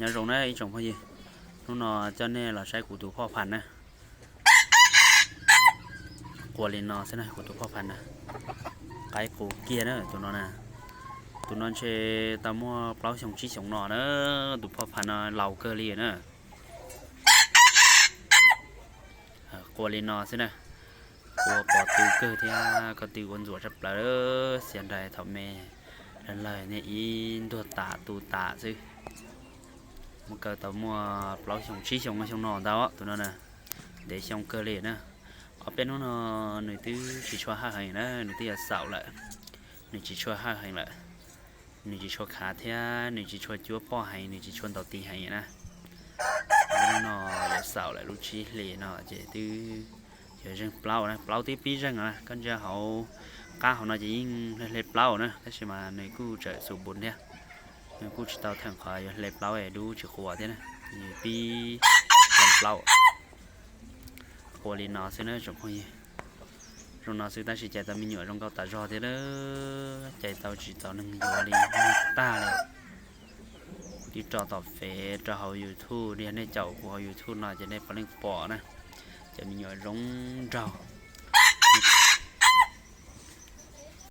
Nyob zoo na ib tsoom phooj ywg, hnub no coj nej los saib kuv tus phoj phav na. Qua li no xwb na, kuv tus phoj phav na, qaib qus kiag na tus no na. Tus no ntshe tau muaj plaub xyoo tsib xyoos no na, tus phoj phav no laus kawg li na. Qua li no xwb na, qua pom tw kawg thiab, ko tw ua ntxuam tshaj plaws, xiam nraim thaum me lawg lawg niag ib ntuag tas tu tas xwb. Muaj kaw tau muaj plaub xyoo tsib xyoo xyoo no ntau tus no na, ntev xyoo kawg li na. Ob peb hnub no nws twb tsis tshua haj heev na, nws twb yuav xaum lawm, nws tsis tshua haj heev lawm, nws tsis tshua khav thiab nws tsis tshua cuab poj heev, nws tsis tshua ntaus tis heev na. Hnub no yuav xaum lawm, lub tsib hlis no ces twb yuav zeeg plaub na, plaub twb pib zeeg na, koj ntsia hauv qab hauv no ces yeej hle hle plaub na, tab sis mas nws kuj tseem xus npus thiab, nws kuj tsis tau theem qhov yuav hle plaub es dub tsis quas thiab na, pib hle plaub. Qua li no xwb na tsoom phooj ywg, zoo no xwb tab sis cais tau me nyuam zoo nkauj tas zog thiab, cais tau tsis txaus neeg yuav li, neeg tag li. Kuv twb tso tom fev rau hauv YouTube, yog nej caum kuv hauv YouTube no ces nej puav leej pom na, cov me nyuam zoo nraug,